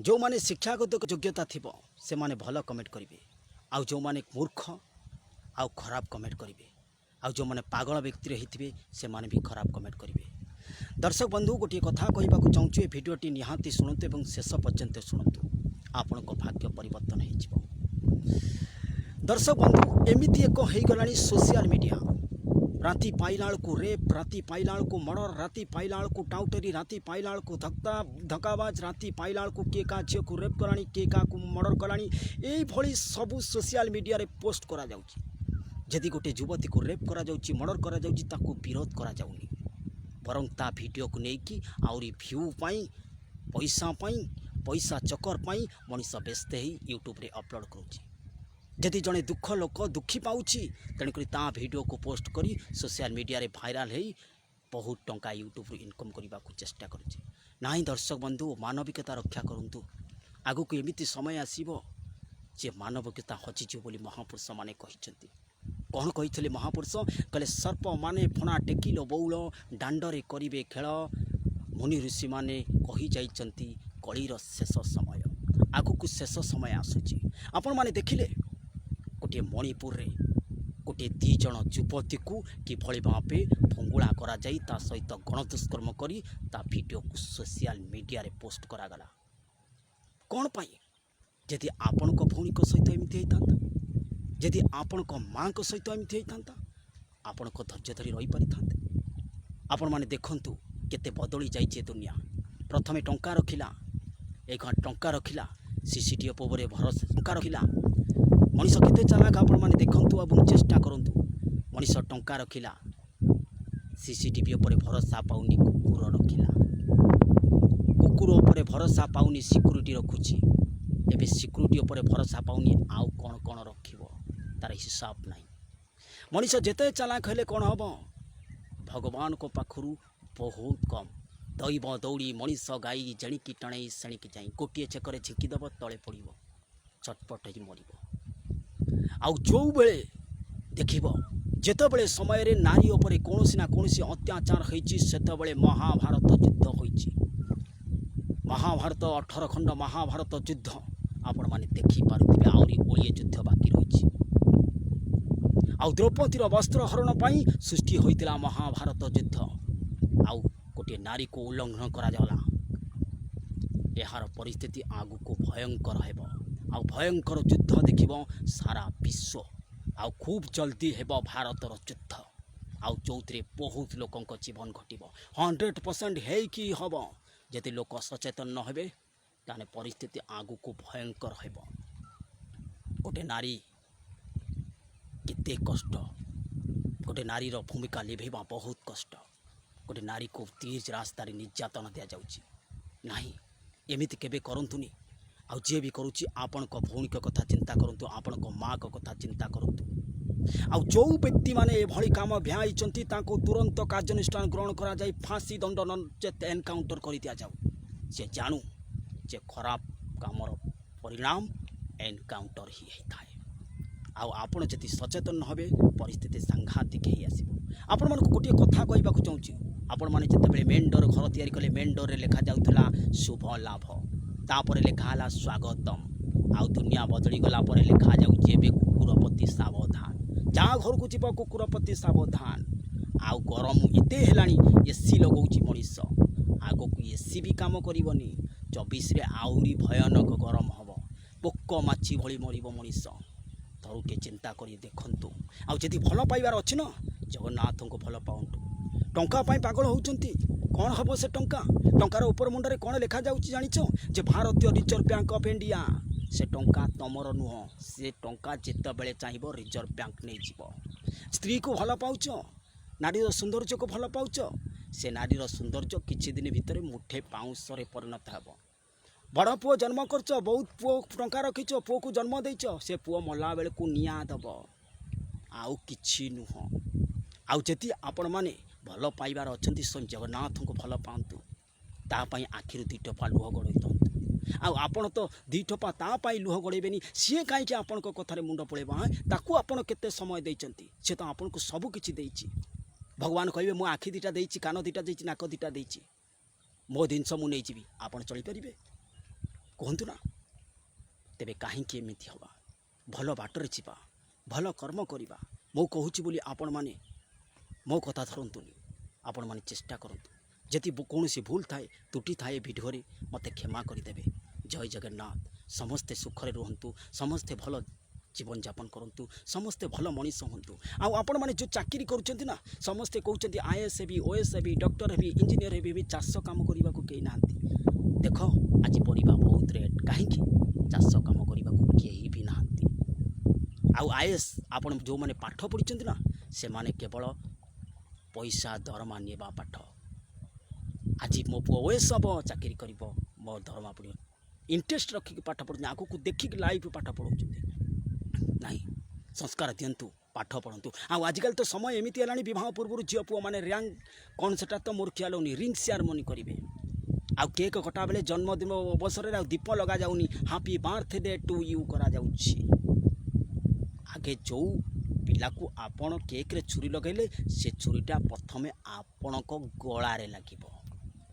ଯେଉଁମାନେ ଶିକ୍ଷାଗତ ଯୋଗ୍ୟତା ଥିବ, ସେମାନେ ଭଲ କମେଣ୍ଟ କରିବେ। ଆଉ ଯେଉଁମାନେ ମୂର୍ଖ ଆଉ ଖରାପ କମେଣ୍ଟ କରିବେ, ଆଉ ଯେଉଁମାନେ ପାଗଳ ବ୍ୟକ୍ତିରେ ହେଇଥିବେ, ସେମାନେ ବି ଖରାପ କମେଣ୍ଟ କରିବେ। ଦର୍ଶକ ବନ୍ଧୁ, ଗୋଟିଏ କଥା କହିବାକୁ ଚାହୁଁଛୁ। ଏ ଭିଡ଼ିଓଟି ନିହାତି ଶୁଣନ୍ତୁ ଏବଂ ଶେଷ ପର୍ଯ୍ୟନ୍ତ ଶୁଣନ୍ତୁ, ଆପଣଙ୍କ ଭାଗ୍ୟ ପରିବର୍ତ୍ତନ ହେଇଯିବ। ଦର୍ଶକ ବନ୍ଧୁ, ଏମିତି ଏକ ହେଇଗଲାଣି ସୋସିଆଲ ମିଡ଼ିଆ, ରାତି ପାଇଲା ବେଳକୁ ରେପ୍, ରାତି ପାଇଲା ବେଳକୁ ମର୍ଡ଼ର, ରାତି ପାଇଲା ବେଳକୁ ଟାଉଟରି, ରାତି ପାଇଲା ବେଳକୁ ଧକ୍କା ଧକାବାଜ, ରାତି ପାଇଲା ବେଳକୁ କିଏ କାହା ଝିଅକୁ ରେପ୍ କଲାଣି, କିଏ କାହାକୁ ମର୍ଡ଼ର କଲାଣି, ଏଇଭଳି ସବୁ ସୋସିଆଲ ମିଡ଼ିଆରେ ପୋଷ୍ଟ କରାଯାଉଛି। ଯଦି ଗୋଟେ ଯୁବତୀକୁ ରେପ୍ କରାଯାଉଛି, ମର୍ଡ଼ର କରାଯାଉଛି, ତାକୁ ବିରୋଧ କରାଯାଉନି, ବରଂ ତା ଭିଡ଼ିଓକୁ ନେଇକି ଆହୁରି ଭ୍ୟୁ ପାଇଁ, ପଇସା ପାଇଁ, ପଇସା ଚକର ପାଇଁ ମଣିଷ ବ୍ୟସ୍ତ ହେଇ ୟୁଟ୍ୟୁବରେ ଅପଲୋଡ଼ କରୁଛି। ଯଦି ଜଣେ ଦୁଃଖ ଲୋକ ଦୁଃଖୀ ପାଉଛି, ତେଣୁକରି ତା ଭିଡ଼ିଓକୁ ପୋଷ୍ଟ କରି ସୋସିଆଲ ମିଡ଼ିଆରେ ଭାଇରାଲ ହେଇ ବହୁତ ଟଙ୍କା ୟୁଟ୍ୟୁବରୁ ଇନକମ୍ କରିବାକୁ ଚେଷ୍ଟା କରୁଛି। ନାହିଁ ଦର୍ଶକ ବନ୍ଧୁ, ମାନବିକତା ରକ୍ଷା କରନ୍ତୁ। ଆଗକୁ ଏମିତି ସମୟ ଆସିବ ଯେ ମାନବିକତା ହଜିଯିବ ବୋଲି ମହାପୁରୁଷମାନେ କହିଛନ୍ତି। କ'ଣ କହିଥିଲେ ମହାପୁରୁଷ? କହିଲେ, ସର୍ପ ମାନେ ଫଣା ଟେକିଲ ବଉଳ, ଦାଣ୍ଡରେ କରିବେ ଖେଳ। ମୁନି ଋଷିମାନେ କହି ଯାଇଛନ୍ତି କଳିର ଶେଷ ସମୟ। ଆଗକୁ ଶେଷ ସମୟ ଆସୁଛି। ଆପଣମାନେ ଦେଖିଲେ, ଗୋଟିଏ ମଣିପୁରରେ ଗୋଟିଏ ଦୁଇ ଜଣ ଯୁବତୀକୁ କିଭଳି ଭାବେ ଫୁଙ୍ଗୁଳା କରାଯାଇ, ତା ସହିତ ଗଣଦୁଷ୍କର୍ମ କରି ତା ଭିଡ଼ିଓକୁ ସୋସିଆଲ ମିଡ଼ିଆରେ ପୋଷ୍ଟ କରାଗଲା। କ'ଣ ପାଇଁ? ଯଦି ଆପଣଙ୍କ ଭଉଣୀଙ୍କ ସହିତ ଏମିତି ହେଇଥାନ୍ତା, ଯଦି ଆପଣଙ୍କ ମାଆଙ୍କ ସହିତ ଏମିତି ହେଇଥାନ୍ତା, ଆପଣଙ୍କ ଧୈର୍ଯ୍ୟ ଧରି ରହିପାରିଥାନ୍ତେ? ଆପଣମାନେ ଦେଖନ୍ତୁ କେତେ ବଦଳି ଯାଇଛି ଏ ଦୁନିଆ। ପ୍ରଥମେ ଟଙ୍କା ରଖିଲା, ଏ ଟଙ୍କା ରଖିଲା, ସିସିଟିଭି ଉପରେ ଭରସା, ଟଙ୍କା ରଖିଲା। ମଣିଷ କେତେ ଚାଲାକ, ଆପଣମାନେ ଦେଖନ୍ତୁ ଏବଂ ଚେଷ୍ଟା କରନ୍ତୁ। ମଣିଷ ଟଙ୍କା ରଖିଲା, ସିସିଟିଭି ଉପରେ ଭରସା ପାଉନି, କୁକୁର ରଖିଲା। କୁକୁର ଉପରେ ଭରସା ପାଉନି, ସିକ୍ୟୁରିଟି ରଖୁଛି। ଏବେ ସିକ୍ୟୁରିଟି ଉପରେ ଭରସା ପାଉନି, ଆଉ କ'ଣ କ'ଣ ରଖିବ ତାର ହିସାବ ନାହିଁ। ମଣିଷ ଯେତେ ଚାଲାକ ହେଲେ କ'ଣ ହେବ? ଭଗବାନଙ୍କ ପାଖରୁ ବହୁତ କମ୍। ଦୈବ ଦୌଡ଼ି ମଣିଷ ଗାଈ, ଯେଣିକି ଟାଣେଇ ସେଣିକି ଯାଇ। ଗୋଟିଏ ଛେକରେ ଝିଙ୍କି ଦେବ, ତଳେ ପଡ଼ିବ, ଚଟପଟ ହେଇ ମରିବ। ଆଉ ଯେଉଁବେଳେ ଦେଖିବ, ଯେତେବେଳେ ସମୟରେ ନାରୀ ଉପରେ କୌଣସି ନା କୌଣସି ଅତ୍ୟାଚାର ହେଇଛି, ସେତେବେଳେ ମହାଭାରତ ଯୁଦ୍ଧ ହୋଇଛି। ମହାଭାରତ 18 ଖଣ୍ଡ ମହାଭାରତ ଯୁଦ୍ଧ ଆପଣମାନେ ଦେଖିପାରୁଥିବେ। ଆହୁରି ଓଳିଏ ଯୁଦ୍ଧ ବାକି ରହିଛି। ଆଉ ଦ୍ରୌପଦୀର ବସ୍ତ୍ର ହରଣ ପାଇଁ ସୃଷ୍ଟି ହୋଇଥିଲା ମହାଭାରତ ଯୁଦ୍ଧ। ଆଉ ଗୋଟିଏ ନାରୀକୁ ଉଲ୍ଲଂଘନ କରାଗଲା। ଏହାର ପରିସ୍ଥିତି ଆଗକୁ ଭୟଙ୍କର ହେବ। ଆଉ ଭୟଙ୍କର ଯୁଦ୍ଧ ଦେଖିବ ସାରା ବିଶ୍ୱ। ଆଉ ଖୁବ୍ ଜଲ୍ଦି ହେବ ଭାରତର ଯୁଦ୍ଧ, ଆଉ ଯେଉଁଥିରେ ବହୁତ ଲୋକଙ୍କ ଜୀବନ ଘଟିବ। 100% ହେଇକି ହେବ। ଯଦି ଲୋକ ସଚେତନ ନ ହେବେ, ତାହେଲେ ପରିସ୍ଥିତି ଆଗକୁ ଭୟଙ୍କର ହେବ। ଗୋଟେ ନାରୀ କେତେ କଷ୍ଟ, ଗୋଟେ ନାରୀର ଭୂମିକା ଲିଭେଇବା ବହୁତ କଷ୍ଟ। ଗୋଟେ ନାରୀକୁ ପିଚ୍ ରାସ୍ତାରେ ନିର୍ଯାତନା ଦିଆଯାଉଛି। ନାହିଁ, ଏମିତି କେବେ କରନ୍ତୁନି। ଆଉ ଯିଏ ବି କରୁଛି, ଆପଣଙ୍କ ଭଉଣୀଙ୍କ କଥା ଚିନ୍ତା କରନ୍ତୁ, ଆପଣଙ୍କ ମାଆଙ୍କ କଥା ଚିନ୍ତା କରନ୍ତୁ। ଆଉ ଯେଉଁ ବ୍ୟକ୍ତିମାନେ ଏଭଳି କାମ ଭିଆଇଛନ୍ତି, ତାଙ୍କୁ ତୁରନ୍ତ କାର୍ଯ୍ୟାନୁଷ୍ଠାନ ଗ୍ରହଣ କରାଯାଇ ଫାଶୀ ଦଣ୍ଡ, ନଚେତ୍ ଏନକାଉଣ୍ଟର କରିଦିଆଯାଉ। ସେ ଜାଣୁ ଯେ ଖରାପ କାମର ପରିଣାମ ଏନକାଉଣ୍ଟର ହିଁ ହେଇଥାଏ। ଆଉ ଆପଣ ଯଦି ସଚେତନ ନ ହେବେ, ପରିସ୍ଥିତି ସାଂଘାତିକ ହେଇ ଆସିବ। ଆପଣମାନଙ୍କୁ ଗୋଟିଏ କଥା କହିବାକୁ ଚାହୁଁଛି। ଆପଣମାନେ ଯେତେବେଳେ ମେନ୍ ଡୋର୍ ଘର ତିଆରି କଲେ, ମେନ୍ ଡୋର୍ରେ ଲେଖାଯାଉଥିଲା ଶୁଭ ଲାଭ, ତାପରେ ଲେଖା ହେଲା ସ୍ୱାଗତମ। ଆଉ ଦୁନିଆ ବଦଳିଗଲା ପରେ ଲେଖାଯାଉଛି ଏବେ କୁକୁର ପ୍ରତି ସାବଧାନ। ଯାହା ଘରକୁ ଯିବ, କୁକୁର ପ୍ରତି ସାବଧାନ। ଆଉ ଗରମ ଏତେ ହେଲାଣି, ଏସି ଲଗାଉଛି ମଣିଷ। ଆଗକୁ ଏସି ବି କାମ କରିବନି। 24ରେ ଆହୁରି ଭୟାନକ ଗରମ ହେବ, ପୋକ ମାଛି ଭଳି ମରିବ ମଣିଷ। ଥରୁଟେ ଚିନ୍ତା କରି ଦେଖନ୍ତୁ। ଆଉ ଯଦି ଭଲ ପାଇବାର ଅଛି ନା, ଜଗନ୍ନାଥଙ୍କୁ ଭଲ ପାଆନ୍ତୁ। ଟଙ୍କା ପାଇଁ ପାଗଳ ହେଉଛନ୍ତି, କ'ଣ ହେବ ସେ ଟଙ୍କା? ଟଙ୍କାର ଉପର ମୁଣ୍ଡରେ କ'ଣ ଲେଖାଯାଉଛି ଜାଣିଛ? ଯେ ଭାରତୀୟ ରିଜର୍ଭ ବ୍ୟାଙ୍କ ଅଫ୍ ଇଣ୍ଡିଆ। ସେ ଟଙ୍କା ତମର ନୁହଁ। ସେ ଟଙ୍କା ଯେତେବେଳେ ଚାହିଁବ, ରିଜର୍ଭ ବ୍ୟାଙ୍କ ନେଇଯିବ। ସ୍ତ୍ରୀକୁ ଭଲ ପାଉଛ, ନାରୀର ସୌନ୍ଦର୍ଯ୍ୟକୁ ଭଲ ପାଉଛ, ସେ ନାରୀର ସୌନ୍ଦର୍ଯ୍ୟ କିଛି ଦିନ ଭିତରେ ମୁଠେ ପାଉଁଶରେ ପରିଣତ ହେବ। ବଡ଼ ପୁଅ ଜନ୍ମ କରୁଛ, ବହୁତ ପୁଅ ଟଙ୍କା ରଖିଛ, ପୁଅକୁ ଜନ୍ମ ଦେଇଛ, ସେ ପୁଅ ମଲା ବେଳକୁ ନିଆଁ ଦେବ, ଆଉ କିଛି ନୁହଁ। ଆଉ ଯଦି ଆପଣମାନେ ଭଲ ପାଇବାର ଅଛନ୍ତି, ସ୍ୱୟଂ ଜଗନ୍ନାଥଙ୍କୁ ଭଲ ପାଆନ୍ତୁ। ତା ପାଇଁ ଆଖିରୁ ଦୁଇ ଟୋପା ଲୁହ ଗଡ଼େଇ ଦିଅନ୍ତୁ। ଆଉ ଆପଣ ତ ଦୁଇ ଟୋପା ତା ପାଇଁ ଲୁହ ଗଡ଼େଇବେନି, ସିଏ କାହିଁକି ଆପଣଙ୍କ କଥାରେ ମୁଣ୍ଡ ପଳେଇବ? ହଁ, ତାକୁ ଆପଣ କେତେ ସମୟ ଦେଇଛନ୍ତି? ସେ ତ ଆପଣଙ୍କୁ ସବୁ କିଛି ଦେଇଛି। ଭଗବାନ କହିବେ, ମୁଁ ଆଖି ଦୁଇଟା ଦେଇଛି, କାନ ଦୁଇଟା ଦେଇଛି, ନାକ ଦୁଇଟା ଦେଇଛି, ମୋ ଜିନିଷ ମୁଁ ନେଇଯିବି, ଆପଣ ଚଳିପାରିବେ? କୁହନ୍ତୁ ନା। ତେବେ କାହିଁକି ଏମିତି ହେବା? ଭଲ ବାଟରେ ଯିବା, ଭଲ କର୍ମ କରିବା। ମୁଁ କହୁଛି ବୋଲି ଆପଣମାନେ ମୋ କଥା ଧରନ୍ତୁନି, ଆପଣମାନେ ଚେଷ୍ଟା କରନ୍ତୁ। ଯଦି କୌଣସି ଭୁଲ ଥାଏ, ତ୍ରୁଟି ଥାଏ ଭିଡ଼ିଓରେ, ମୋତେ କ୍ଷମା କରିଦେବେ। ଜୟ ଜଗନ୍ନାଥ। ସମସ୍ତେ ସୁଖରେ ରୁହନ୍ତୁ, ସମସ୍ତେ ଭଲ ଜୀବନଯାପନ କରନ୍ତୁ, ସମସ୍ତେ ଭଲ ମଣିଷ ହୁଅନ୍ତୁ। ଆଉ ଆପଣମାନେ ଯେଉଁ ଚାକିରି କରୁଛନ୍ତି ନା, ସମସ୍ତେ କହୁଛନ୍ତି ଆଇଏଏସ୍ ହେବି, ଓଏଏସ୍ ହେବି, ଡକ୍ଟର ହେବି, ଇଞ୍ଜିନିୟର ହେବି। ଏବେ ଚାଷ କାମ କରିବାକୁ କେହି ନାହାନ୍ତି। ଦେଖ, ଆଜି ପରିବା ବହୁତ ରେଟ୍। କାହିଁକି? ଚାଷ କାମ କରିବାକୁ କେହି ବି ନାହାନ୍ତି। ଆଉ ଆଇଏଏସ୍ ଆପଣ ଯେଉଁମାନେ ପାଠ ପଢ଼ିଛନ୍ତି ନା, ସେମାନେ କେବଳ ପଇସା ଦରମା ନେବା ପାଠ। ଆଜି ମୋ ପୁଅ ଓଏଏସ୍ ହେବ, ଚାକିରି କରିବ, ମୋ ଦରମା ପଡ଼ିବ। ଇଣ୍ଟରେଷ୍ଟ ରଖିକି ପାଠ ପଢ଼ୁଛନ୍ତି, ଆଗକୁ ଦେଖିକି ଲାଇଫ୍ ପାଠ ପଢ଼ଉଛନ୍ତି ନାହିଁ। ସଂସ୍କାର ଦିଅନ୍ତୁ, ପାଠ ପଢ଼ନ୍ତୁ। ଆଉ ଆଜିକାଲି ତ ସମୟ ଏମିତି ହେଲାଣି, ବିବାହ ପୂର୍ବରୁ ଝିଅ ପୁଅମାନେ ରିଙ୍ଗ କ'ଣ ସେଟା ତ ମୋର ଖିଆଲ ହେଉନି, ରିଙ୍ଗ ସେରିମନି କରିବେ। ଆଉ କେକ୍ କଟା ବେଳେ, ଜନ୍ମଦିନ ଅବସରରେ ଆଉ ଦୀପ ଲଗାଯାଉନି, "ହାପି ବାର୍ଥଡେ ଟୁ you" କରାଯାଉଛି। ଆଗେ ଯେଉଁ ପିଲାକୁ ଆପଣ କେକ୍ରେ ଛୁରୀ ଲଗାଇଲେ, ସେ ଛୁରୀଟା ପ୍ରଥମେ ଆପଣଙ୍କ ଗଳାରେ ଲାଗିବ।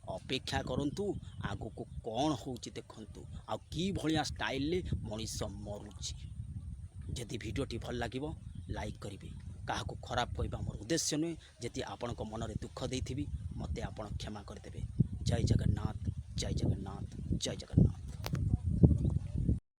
ଅପେକ୍ଷା କରନ୍ତୁ, ଆଗକୁ କ'ଣ ହେଉଛି ଦେଖନ୍ତୁ, ଆଉ କି ଭଳିଆ ଷ୍ଟାଇଲରେ ମଣିଷ ମରୁଛି। ଯଦି ଭିଡ଼ିଓଟି ଭଲ ଲାଗିବ, ଲାଇକ୍ କରିବେ। କାହାକୁ ଖରାପ କହିବା ମୋର ଉଦ୍ଦେଶ୍ୟ ନୁହେଁ। ଯଦି ଆପଣଙ୍କ ମନରେ ଦୁଃଖ ଦେଇଥିବି, ମୋତେ ଆପଣ କ୍ଷମା କରିଦେବେ। ଜୟ ଜଗନ୍ନାଥ, ଜୟ ଜଗନ୍ନାଥ, ଜୟ ଜଗନ୍ନାଥ।